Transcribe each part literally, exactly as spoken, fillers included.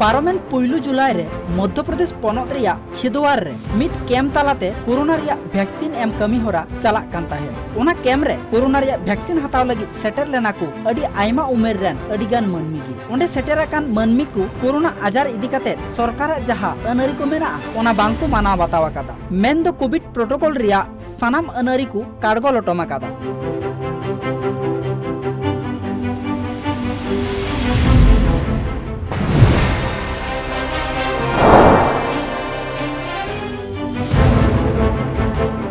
ᱯᱟᱨᱚᱢᱮᱱ ᱯᱩᱭᱞᱩ ᱡᱩᱞᱟᱭ ᱨᱮ ᱢᱚᱫᱽᱫᱷᱚ ᱯᱨᱚᱫᱮᱥ ᱯᱚᱱᱚᱛ ᱨᱮᱭᱟᱜ ᱪᱷᱤᱫᱣᱟᱨ ᱨᱮ ᱢᱤᱫ ᱠᱮᱢᱯ ᱛᱟᱞᱟᱛᱮ ᱠᱳᱨᱳᱱᱟ ᱨᱮᱭᱟᱜ ᱵᱷᱮᱠᱥᱤᱱ ᱮᱢ ᱠᱟᱹᱢᱤ ᱦᱚᱨᱟ ᱪᱟᱞᱟᱜ ᱠᱟᱱ ᱛᱟᱦᱮᱸᱫ᱾ ᱚᱱᱟ ᱠᱮᱢᱯ ᱨᱮ ᱠᱳᱨᱳᱱᱟ ᱨᱮᱭᱟᱜ ᱵᱷᱮᱠᱥᱤᱱ ᱦᱟᱛᱟᱣ ᱞᱟᱹᱜᱤᱫ ᱥᱮᱴᱮᱨ ᱞᱮᱱᱟ ᱠᱚ ᱟᱹᱰᱤ ᱟᱭᱢᱟ ᱩᱢᱮᱨ ᱨᱮᱱ ᱟᱹᱰᱤ ᱜᱟᱱ ᱢᱟᱹᱱᱢᱤ ᱜᱮ᱾ ᱚᱸᱰᱮ ᱥᱮᱴᱮᱨ ᱟᱠᱟᱱ ᱢᱟᱹᱱᱢᱤ ᱠᱚ ᱠᱳᱨᱳᱱᱟ ᱟᱡᱟᱨ ᱤᱫᱤ ᱠᱟᱛᱮ ᱥᱚᱨᱠᱟᱨᱟᱜ ᱡᱟᱦᱟᱸ ᱟᱹᱱ ᱟᱹᱨᱤ ᱠᱚ ᱢᱮᱱᱟᱜᱼᱟ, ᱚᱱᱟ ᱵᱟᱝ ᱠᱚ ᱢᱟᱱᱟᱣ ᱵᱟᱛᱟᱣ ᱟᱠᱟᱫᱟ᱾ ᱢᱮᱱᱫᱚ ᱠᱳᱵᱷᱤᱰ ᱯᱨᱳᱴᱳᱠᱚᱞ ᱨᱮᱭᱟᱜ ᱥᱟᱱᱟᱢ ᱟᱹᱱ ᱟᱹᱨᱤ ᱠᱚ ᱠᱟᱲᱜᱚ ᱞᱚᱴᱚᱢ ᱟᱠᱟᱫᱟ᱾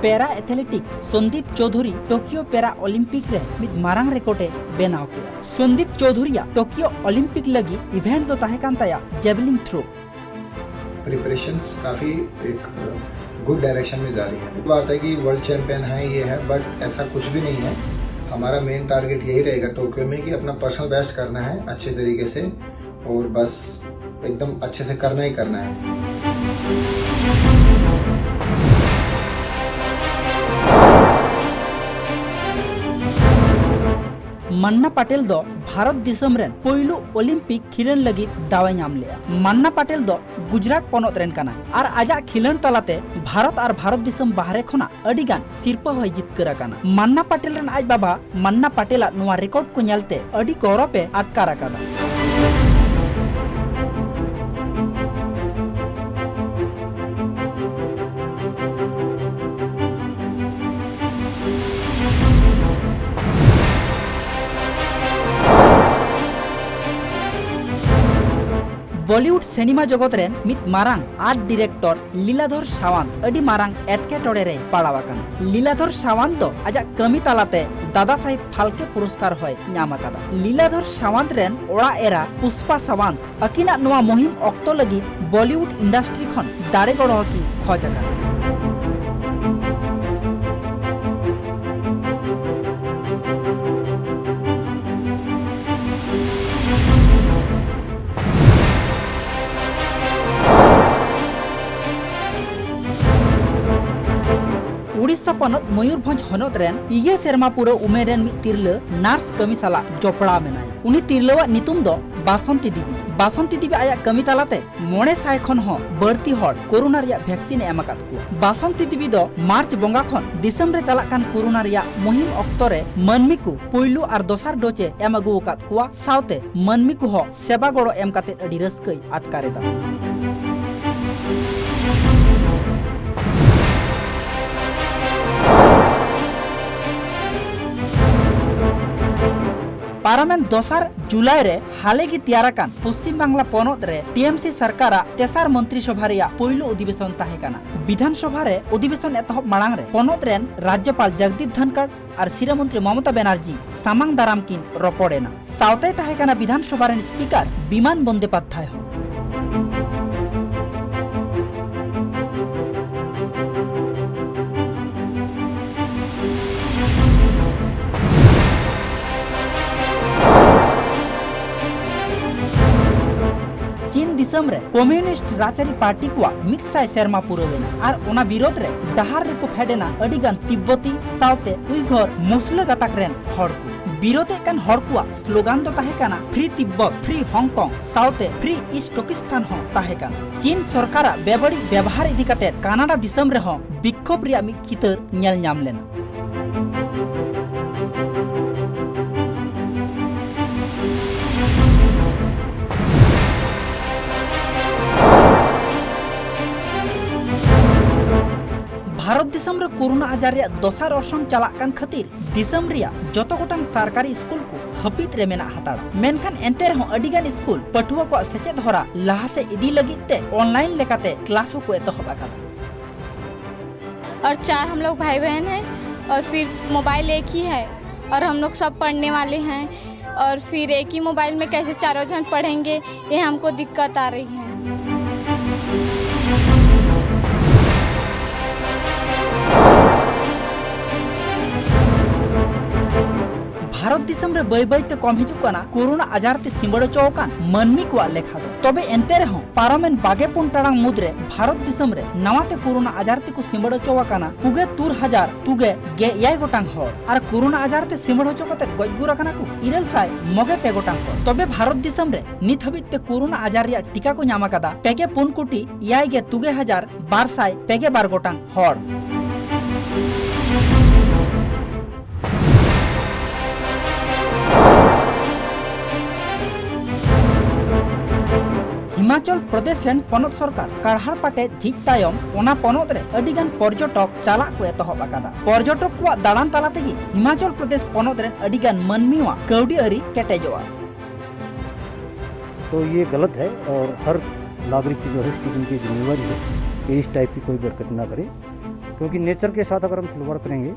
ᱯᱮᱨᱟ ᱮᱛᱷᱞᱮᱴᱤᱠᱥ ᱥᱚᱱᱫᱤᱯ ᱪᱳᱣᱫᱷᱩᱨᱤ ᱴᱳᱠᱤᱭᱳ ᱯᱮᱨᱟ ᱚᱞᱤᱢᱯᱤᱠ ᱨᱮ ᱢᱤᱫ ᱢᱟᱨᱟᱝ ᱨᱮᱠᱚᱨᱰ ᱮ ᱵᱮᱱᱟᱣ ᱠᱮᱫᱟ᱾ ᱥᱚᱱᱫᱤᱯ ᱪᱳᱣᱫᱷᱩᱨᱤᱭᱟᱜ ᱴᱳᱠᱤᱭᱳ ᱚᱞᱤᱢᱯᱤᱠ ᱞᱟᱹᱜᱤᱫ ᱤᱵᱷᱮᱱᱴ ᱫᱚ ᱛᱟᱦᱮᱸ ᱠᱟᱱ ᱛᱟᱭᱟ ᱡᱮᱵᱷᱞᱤᱱ ᱛᱷᱨᱳ᱾ प्रिपरेशंस काफ़ी एक गुड डायरेक्शन में जा रही है। बात है कि वर्ल्ड चैंपियन है, ये है, बट ऐसा कुछ भी नहीं है। हमारा मेन टारगेट यही रहेगा टोक्यो में कि अपना पर्सनल बेस्ट करना है अच्छे तरीके से, और बस एकदम अच्छे से करना ही करना है। ᱢᱟᱱᱱᱟ ᱯᱟᱴᱮᱞ ᱫᱚ ᱵᱷᱟᱨᱚᱛ ᱫᱤᱥᱚᱢ ᱨᱮᱱ ᱯᱳᱭᱞᱳ ᱚᱞᱤᱢᱯᱤᱠ ᱠᱷᱮᱞᱳᱱ ᱞᱟᱹᱜᱤᱫ ᱫᱟᱣ ᱮ ᱧᱟᱢ ᱞᱮᱫᱟ᱾ ᱢᱟᱱᱱᱟ ᱯᱟᱴᱮᱞ ᱫᱚ ᱜᱩᱡᱽᱨᱟᱴ ᱯᱚᱱᱚᱛ ᱨᱮᱱ ᱠᱟᱱᱟᱭ ᱟᱨ ᱟᱡᱟᱜ ᱠᱷᱮᱞᱳᱱ ᱛᱟᱞᱟᱛᱮ ᱵᱷᱟᱨᱚᱛ ᱟᱨ ᱵᱷᱟᱨᱚᱛ ᱫᱤᱥᱚᱢ ᱵᱟᱦᱨᱮ ᱠᱷᱚᱱᱟᱜ ᱟᱹᱰᱤ ᱜᱟᱱ ᱥᱤᱨᱯᱟᱹ ᱦᱚᱸᱭ ᱡᱤᱛᱠᱟᱹᱨ ᱟᱠᱟᱱᱟ᱾ ᱢᱟᱱᱱᱟ ᱯᱟᱴᱮᱞ ᱨᱮᱱ ᱟᱡ ᱵᱟᱵᱟ ᱢᱟᱱᱱᱟ ᱯᱟᱴᱮᱞᱟᱜ ᱱᱚᱣᱟ ᱨᱮᱠᱚᱨᱰ ᱠᱚ ᱧᱮᱞᱛᱮ ᱟᱹᱰᱤ ᱜᱚᱨᱚᱵ ᱮ ᱟᱴᱠᱟᱨ ᱟᱠᱟᱫᱟ᱾ ᱵᱚᱞᱤᱣᱩᱰ ᱥᱤᱱᱮᱢᱟ ᱡᱚᱜᱚᱛ ᱨᱮᱱ ᱢᱤᱫ ᱢᱟᱨᱟᱝ ᱟᱨᱴ ᱰᱤᱨᱮᱠᱴᱚᱨ ᱞᱤᱞᱟᱫᱷᱚᱨ ᱥᱟᱣᱟᱱᱛ ᱟᱹᱰᱤ ᱢᱟᱨᱟᱝ ᱮᱴᱠᱮᱴᱚᱬᱮ ᱨᱮᱭ ᱯᱟᱲᱟᱣ ᱟᱠᱟᱱᱟ᱾ ᱞᱤᱞᱟᱫᱷᱚᱨ ᱥᱟᱣᱟᱱᱛ ᱫᱚ ᱟᱡᱟᱜ ᱠᱟᱹᱢᱤ ᱛᱟᱞᱟᱛᱮ ᱫᱟᱫᱟ ᱥᱟᱦᱮᱵᱽ ᱯᱷᱟᱞᱠᱮ ᱯᱩᱨᱚᱥᱠᱟᱨ ᱦᱚᱸᱭ ᱧᱟᱢ ᱟᱠᱟᱫᱟ᱾ ᱞᱤᱞᱟᱫᱷᱚᱨ ᱥᱟᱣᱟᱱᱛ ᱨᱮᱱ ᱚᱲᱟᱜ ᱮᱨᱟ ᱯᱩᱥᱯᱟ ᱥᱟᱣᱟᱱᱛ ᱟᱹᱠᱤᱱᱟᱜ ᱱᱚᱣᱟ ᱢᱩᱦᱤᱢ ᱚᱠᱛᱚ ᱞᱟᱹᱜᱤᱫ ᱵᱚᱞᱤᱣᱩᱰ ᱤᱱᱰᱟᱥᱴᱨᱤ ᱠᱷᱚᱱ ᱫᱟᱲᱮ ᱜᱚᱲᱚ ᱦᱚᱸᱠᱤᱱ ᱠᱷᱚᱡ ᱟᱠᱟᱫᱟ᱾ ᱩᱲᱤᱥᱥᱟ ᱯᱚᱱᱚᱛ ᱢᱚᱭᱩᱨᱵᱷᱚᱸᱡᱽ ᱦᱚᱱᱚᱛ ᱨᱮᱱ ᱤᱭᱟᱹ ᱥᱮᱨᱢᱟ ᱯᱩᱨᱟᱹ ᱩᱢᱮᱨ ᱨᱮᱱ ᱢᱤᱫ ᱛᱤᱨᱞᱟᱹ ᱱᱟᱨᱥ ᱠᱟᱹᱢᱤ ᱥᱟᱞᱟᱜ ᱡᱚᱯᱲᱟᱣ ᱢᱮᱱᱟᱭᱟ᱾ ᱩᱱᱤ ᱛᱤᱨᱞᱟᱹᱣᱟᱜ ᱧᱩᱛᱩᱢ ᱫᱚ ᱵᱟᱥᱚᱱᱛᱤ ᱫᱮᱵᱤ᱾ ᱵᱟᱥᱚᱱᱛᱤ ᱫᱮᱵᱤ ᱟᱭᱟᱜ ᱠᱟᱹᱢᱤ ᱛᱟᱞᱟᱛᱮ ᱢᱚᱬᱮ ᱥᱟᱭ ᱠᱷᱚᱱ ᱦᱚᱸ ᱵᱟᱹᱲᱛᱤ ᱦᱚᱲ ᱠᱳᱨᱳᱱᱟ ᱨᱮᱭᱟᱜ ᱵᱷᱮᱠᱥᱤᱱ ᱮ ᱮᱢ ᱟᱠᱟᱫ ᱠᱚᱣᱟ᱾ ᱵᱟᱥᱚᱱᱛᱤ ᱫᱮᱵᱤ ᱫᱚ ᱢᱟᱨᱪ ᱵᱚᱸᱜᱟ ᱠᱷᱚᱱ ᱫᱤᱥᱚᱢ ᱨᱮ ᱪᱟᱞᱟᱜ ᱠᱟᱱ ᱠᱳᱨᱳᱱᱟ ᱨᱮᱭᱟᱜ ᱢᱩᱦᱤᱢ ᱚᱠᱛᱚ ᱨᱮ ᱢᱟᱹᱱᱢᱤ ᱠᱚ ᱯᱩᱭᱞᱩ ᱟᱨ ᱫᱚᱥᱟᱨ ᱰᱳᱡᱽ ᱮ ᱮᱢ ᱟᱹᱜᱩ ᱟᱠᱟᱫ ᱠᱚᱣᱟ, ᱥᱟᱶᱛᱮ ᱢᱟᱹᱱᱢᱤ ᱠᱚᱦᱚᱸ ᱥᱮᱵᱟ ᱜᱚᱲᱚ ᱮᱢ ᱠᱟᱛᱮ ᱟᱹᱰᱤ ᱨᱟᱹᱥᱠᱟᱹᱭ ᱟᱴᱠᱟᱨ ᱮᱫᱟ᱾ ᱯᱟᱨᱚᱢᱮᱱ ᱫᱚᱥᱟᱨ ᱡᱩᱞᱟᱭ ᱨᱮ ᱦᱟᱞᱮ ᱜᱮ ᱛᱮᱭᱟᱨ ᱟᱠᱟᱱ ᱯᱚᱥᱪᱤᱢ ᱵᱟᱝᱞᱟ ᱯᱚᱱᱚᱛ ᱨᱮ ᱴᱤ ᱮᱢ ᱥᱤ ᱥᱚᱨᱠᱟᱨᱟᱜ ᱛᱮᱥᱟᱨ ᱢᱚᱱᱛᱨᱤ ᱥᱚᱵᱷᱟ ᱨᱮᱭᱟᱜ ᱯᱩᱭᱞᱩ ᱚᱫᱷᱤᱵᱮᱥᱚᱱ ᱛᱟᱦᱮᱸ ᱠᱟᱱᱟ᱾ ᱵᱤᱫᱷᱟᱱ ᱥᱚᱵᱷᱟ ᱨᱮ ᱚᱫᱷᱤᱵᱮᱥᱚᱱ ᱮᱛᱚᱦᱚᱵ ᱢᱟᱲᱟᱝ ᱨᱮ ᱯᱚᱱᱚᱛ ᱨᱮᱱ ᱨᱟᱡᱽᱡᱚᱯᱟᱞ ᱡᱚᱜᱽᱫᱤᱯ ᱫᱷᱚᱱᱠᱚᱲ ᱟᱨ ᱥᱤᱨᱟᱹ ᱢᱚᱱᱛᱨᱤ ᱢᱚᱢᱚᱛᱟ ᱵᱮᱱᱟᱨᱡᱤ ᱥᱟᱢᱟᱝ ᱫᱟᱨᱟᱢ ᱠᱤᱱ ᱨᱚᱯᱚᱲ ᱮᱱᱟ᱾ ᱥᱟᱶᱛᱮᱭ ᱛᱟᱦᱮᱸ ᱠᱟᱱᱟ ᱵᱤᱫᱷᱟᱱ ᱥᱚᱵᱷᱟ ᱨᱮᱱ ᱥᱯᱤᱠᱟᱨ ᱵᱤᱢᱟᱱ ᱵᱚᱱᱫᱮᱯᱟᱫᱽᱫᱷᱟᱭ ᱦᱚᱸ᱾ ᱪᱤᱱ ᱫᱤᱥᱚᱢ ᱨᱮ ᱠᱚᱢᱭᱩᱱᱤᱥᱴ ᱨᱟᱡᱽᱟᱹᱨᱤ ᱯᱟᱨᱴᱤ ᱠᱚᱣᱟᱜ ᱢᱤᱫ ᱥᱟᱭ ᱥᱮᱨᱢᱟ ᱯᱩᱨᱟᱹᱣ ᱮᱱᱟ ᱟᱨ ᱚᱱᱟ ᱵᱤᱨᱳᱫᱷ ᱨᱮ ᱰᱟᱦᱟᱨ ᱨᱮᱠᱚ ᱯᱷᱮᱰ ᱮᱱᱟ ᱟᱹᱰᱤ ᱜᱟᱱ ᱛᱤᱵᱵᱚᱛᱤ ᱥᱟᱶᱛᱮ ᱩᱭᱜᱷᱚᱨ ᱢᱩᱥᱞᱟᱹ ᱜᱟᱛᱟᱠ ᱨᱮᱱ ᱦᱚᱲ ᱠᱚ᱾ ᱵᱤᱨᱳᱫᱷ ᱮᱫ ᱠᱟᱱ ᱦᱚᱲ ᱠᱚᱣᱟᱜ ᱥᱞᱳᱜᱟᱱ ᱫᱚ ᱛᱟᱦᱮᱸ ᱠᱟᱱᱟ ᱯᱷᱨᱤ ᱛᱤᱵᱵᱚᱛ, ᱯᱷᱨᱤ ᱦᱚᱝᱠᱚᱝ ᱥᱟᱶᱛᱮ ᱯᱷᱨᱤ ᱤᱥᱴ ᱴᱳᱠᱤᱥᱛᱟᱱ ᱦᱚᱸ ᱛᱟᱦᱮᱸ ᱠᱟᱱᱟ᱾ ᱪᱤᱱ ᱥᱚᱨᱠᱟᱨᱟᱜ ᱵᱮᱵᱟᱹᱲᱤᱡ ᱵᱮᱵᱚᱦᱟᱨ ᱤᱫᱤ ᱠᱟᱛᱮ ᱠᱟᱱᱟᱰᱟ ᱫᱤᱥᱚᱢ ᱨᱮᱦᱚᱸ ᱵᱤᱠᱠᱷᱳᱵ ᱨᱮᱭᱟᱜ ᱢᱤᱫ ᱪᱤᱛᱟᱹᱨ ᱧᱮᱞ ᱧᱟᱢ ᱞᱮᱱᱟ᱾ ᱵᱷᱟᱨᱚᱛ ᱫᱤᱥᱚᱢ ᱨᱮ ᱠᱳᱨᱳᱱᱟ ᱟᱡᱟᱨ ᱨᱮᱭᱟᱜ ᱫᱚᱥᱟᱨ ᱚᱨᱥᱚᱝ ᱪᱟᱞᱟᱜ ᱠᱟᱱ ᱠᱷᱟᱹᱛᱤᱨ ᱫᱤᱥᱚᱢ ᱨᱮᱭᱟᱜ ᱡᱚᱛᱚ ᱜᱚᱴᱟᱝ ᱥᱟᱨᱠᱟᱨᱤ ᱥᱠᱩᱞ ᱠᱚ ᱦᱟᱹᱯᱤᱫ ᱨᱮ ᱢᱮᱱᱟᱜ ᱦᱟᱛᱟᱲᱟ᱾ ᱢᱮᱱᱠᱷᱟᱱ ᱮᱱᱛᱮ ᱨᱮᱦᱚᱸ ᱟᱹᱰᱤ ᱜᱟᱱ ᱥᱠᱩᱞ ᱯᱟᱹᱴᱷᱩᱣᱟᱹ ᱠᱚᱣᱟᱜ ᱥᱮᱪᱮᱫ ᱦᱚᱨᱟ ᱞᱟᱦᱟ ᱥᱮᱫ ᱤᱫᱤ ᱞᱟᱹᱜᱤᱫ ᱛᱮ ᱚᱱᱞᱟᱭᱤᱱ ᱞᱮᱠᱟᱛᱮ ᱠᱞᱟᱥ ᱦᱚᱸᱠᱚ ᱮᱛᱚᱦᱚᱵ ᱟᱠᱟᱫᱟ᱾ और चार हम लोग भाई बहन हैं और फिर मोबाइल एक ही है और हम लोग सब पढ़ने वाले हैं और फिर एक ही मोबाइल में कैसे चारों जन पढ़ेंगे, ये हमको दिक्कत आ रही है। ᱵᱷᱟᱨᱚᱛ ᱫᱤᱥᱚᱢ ᱨᱮ ᱵᱟᱹᱭ ᱵᱟᱹᱭ ᱛᱮ ᱠᱚᱢ ᱦᱤᱡᱩᱜ ᱠᱟᱱᱟ ᱠᱳᱨᱳᱱᱟ ᱟᱡᱟᱨ ᱛᱮ ᱥᱤᱸᱵᱟᱹᱲ ᱦᱚᱪᱚ ᱟᱠᱟᱱ ᱢᱟᱹᱱᱢᱤ ᱠᱚᱣᱟᱜ ᱞᱮᱠᱷᱟ ᱫᱚ᱾ ᱛᱚᱵᱮ ᱮᱱᱛᱮ ᱨᱮᱦᱚᱸ ᱯᱟᱨᱚᱢᱮᱱ ᱵᱟᱜᱮ ᱯᱩᱱ ᱴᱟᱲᱟᱝ ᱢᱩᱫᱽᱨᱮ ᱵᱷᱟᱨᱚᱛ ᱫᱤᱥᱚᱢ ᱨᱮ ᱱᱟᱣᱟ ᱛᱮ ᱠᱳᱨᱳᱱᱟ ᱟᱡᱟᱨ ᱛᱮᱠᱚ ᱥᱤᱸᱵᱟᱹᱲ ᱦᱚᱪᱚ ᱟᱠᱟᱱᱟ ᱯᱩᱜᱮ ᱛᱩᱨ ᱦᱟᱡᱟᱨ ᱛᱩᱜᱮ ᱜᱮ ᱮᱭᱟᱭ ᱜᱚᱴᱟᱝ ᱦᱚᱲ᱾ ᱟᱨ ᱠᱳᱨᱳᱱᱟ ᱟᱡᱟᱨ ᱛᱮ ᱥᱤᱸᱵᱟᱹᱲ ᱦᱚᱪᱚ ᱠᱟᱛᱮ ᱜᱚᱡ ᱜᱩᱨ ᱟᱠᱟᱱᱟ ᱠᱚ ᱤᱨᱟᱹᱞ ᱥᱟᱭ ᱢᱚᱜᱮ ᱯᱮ ᱜᱚᱴᱟᱝ ᱦᱚᱲ᱾ ᱛᱚᱵᱮ ᱵᱷᱟᱨᱚᱛ ᱫᱤᱥᱚᱢ ᱨᱮ ᱱᱤᱛ ᱦᱟᱹᱵᱤᱡ ᱛᱮ ᱠᱳᱨᱳᱱᱟ ᱟᱡᱟᱨ ᱨᱮᱭᱟᱜ ᱴᱤᱠᱟ ᱠᱚ ᱧᱟᱢ ᱟᱠᱟᱫᱟ ᱯᱮᱜᱮ ᱯᱩᱱ ᱠᱳᱴᱤ ᱮᱭᱟᱭ ᱜᱮ ᱛᱩᱜᱮ ᱦᱟᱡᱟᱨ ᱵᱟᱨ ᱥᱟᱭ ᱯᱮᱜᱮ ᱵᱟᱨ ᱜᱚᱴᱟᱝ ᱦᱚᱲ᱾ ᱦᱤᱢᱟᱪᱚᱞ ᱯᱨᱚᱫᱮᱥ ᱨᱮᱱ ᱯᱚᱱᱚᱛ ᱥᱚᱨᱠᱟᱨ ᱠᱟᱲᱦᱟᱲ ᱯᱟᱴᱮ ᱡᱷᱤᱡ ᱛᱟᱭᱚᱢ ᱚᱱᱟ ᱯᱚᱱᱚᱛ ᱨᱮ ᱟᱹᱰᱤ ᱜᱟᱱ ᱯᱚᱨᱡᱚᱴᱚᱠ ᱪᱟᱞᱟᱜ ᱠᱚ ᱮᱛᱚᱦᱚᱵ ᱟᱠᱟᱫᱟ᱾ ᱯᱚᱨᱡᱚᱴᱚᱠ ᱠᱚᱣᱟᱜ ᱫᱟᱬᱟᱱ ᱛᱟᱞᱟ ᱛᱮᱜᱮ ᱦᱤᱢᱟᱪᱚᱞ ᱯᱨᱚᱫᱮᱥ ᱯᱚᱱᱚᱛ ᱨᱮᱱ ᱟᱹᱰᱤ ᱜᱟᱱ ᱢᱟᱹᱱᱢᱤᱣᱟᱜ ᱠᱟᱹᱣᱰᱤ ᱟᱹᱨᱤ ᱠᱮᱴᱮᱡᱚᱜᱼᱟ᱾ तो ये गलत है और हर नागरिक की जो है इसकी जिम्मेवारी है कि इस टाइप की कोई हरकत ना करे, क्योंकि नेचर के साथ अगर हम खिलवाड़ करेंगे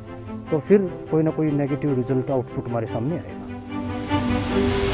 तो फिर कोई ना कोई नेगेटिव रिजल्ट आउटपुट हमारे सामने आएगा।